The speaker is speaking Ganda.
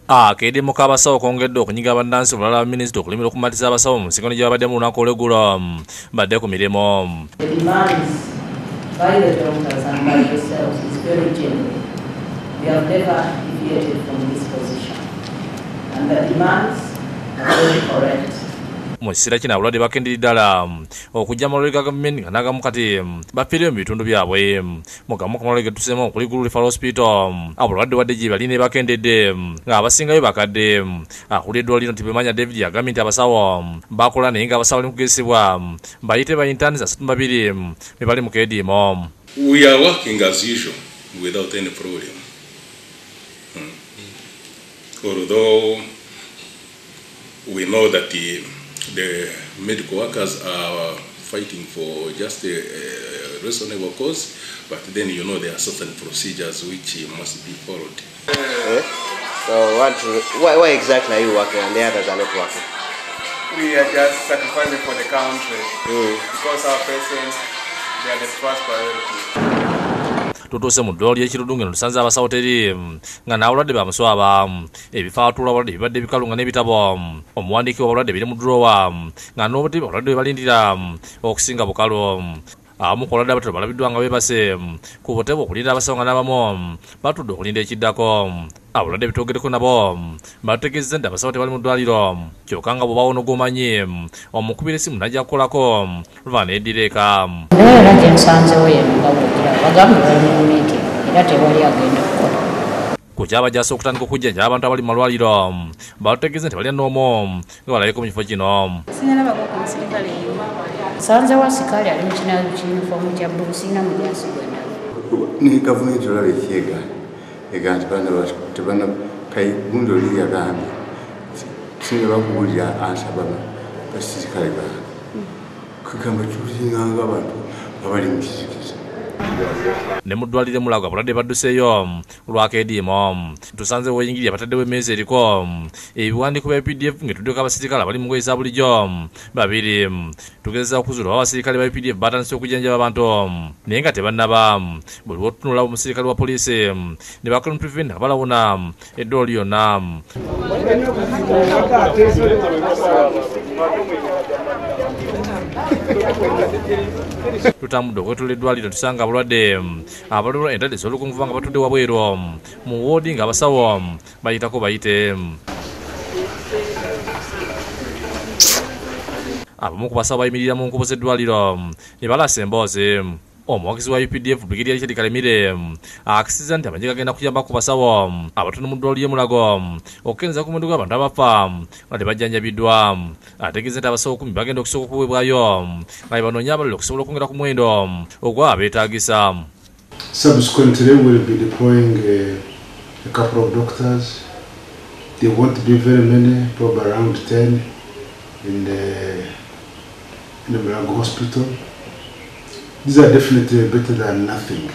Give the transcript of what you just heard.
Akeedimu k'abasawo kongedde okunyiga bannansi bulala minisita okulimira okumatiza abasawo mu nsinkano gye babaddemu olunaku olw'eggulo badde ku mirimu. The demands by the doctors and by yourselves is very genuine. We have never deviated from this position. And the demands are very correct. Mu kiseera kino abalwadde bakendedde ddala okujja mu malwaliro ga gavumenti nga n'agamu kati bafiireyo mu bitundu byabwe. Mu gamu ku malwaliro ge tuseemu okuli Gulu Referral Hospital, abalwadde wadde gye bali ne bakendedde ng'abasingayo bakadde. Akulira eddwaliro nti Bemanya David yagambye nti abasawo bakola naye ng'abasawo bali mu kugezesebwa bayite ba interns 32 be bali mu keediimo. We are working as usual without any problem. Although we know that the medical workers are fighting for just a reasonable cause, but then you know there are certain procedures which must be followed. So why exactly are you working and the others are not working? We are just sacrificing for the country because our patients, they are the first priority. Tutuuse mu ddwaliro ly'e Kiruddu ng'eno tusanze abasawo teri nga n'abalwadde bamuswaba. Ebifo awatuula abalwadde bibadde bikalu nga n'ebitabo omuwandiiki w'abalwadde biri mu drawer nga n'obutebe abalwadde bwe balindira okusinga bukalu. Abamu ku balwadde abato balabiddwa nga beebase ku butebe okulinda abasawo nga n'abamu batudde okulinda ekiddako. Abalwadde betwogereko nabo bategeezezza nti abasawo tebali mu ddwaliro kyokka nga bw'obaawo n'ogwomanyi omukubira essimu n'ajja kukolako luva n'eddira eka. Era gye nsanzewo yeno nga bw'ogira bagambye bali mu meeting era tewali agenda kukola. Ku kyabajjasa okutandika okujjanjaba abantu abali mu malwaliro batutegeeza nti balya n'omu nga balabeko mu kifo kino. Sinnalabako ku musirikale yenna. Nsanzewo asikaali ali mu kiyunifoomu kya bbulu sirina mujaasi gwe ndaba. Ne gavumenti olaba ekyegaana egamba nti tebana gundi oli yagambye singa bakuwulira ansaba basirikale bange kugamba tulinganga abantu abali mu kizikiza. Ne mu ddwaliro Mulago abalwadde badduseeyo olw'akeediimo. Tusanze weeyingirira bataddewo emmeeza eriko ebiwandiiko bya UPDF ng'etuddeko abasirikale abali mu ngoye za bulijjo babiri. Tugezezza okuzuula oba abasirikale ba UPDF batandise okujjanjaba abantu naye nga tebannaba. Buli lw'otutunula omusirikale wa poliisi ne ba crime preventer balawuna eddwaliro lyonna. Tutambudde okwetooloola eddwaliro tusanga abalwadde abalwala endwadde ez'olukonvuba nga batudde wabweru mu woodi ng'abasawo bayitako bayite. Abamu ku basawo bayimirira mu nkubo z'eddwaliro ne balasa emboozi. Omuwagizi wa UPDF Brigadier Richard Kalemire akisiza nti amagye gagenda kuyamba ku basawo abatono mu ddwaliro ly'e Mulago okukendeeza ku muwendo gw'abantu abafa nga tebajjanjabiddwa. Ategeeza nti abasawo 10 bagenda okusooka okuweebwayo nga bwe banoonya abalala okusobola okwongera ku muwendo ogw'abeetaagisa. Subsequently, we'll be deploying a couple of doctors. There won't be very many, probably around 10 in the Mulago Hospital. These are definitely better than nothing.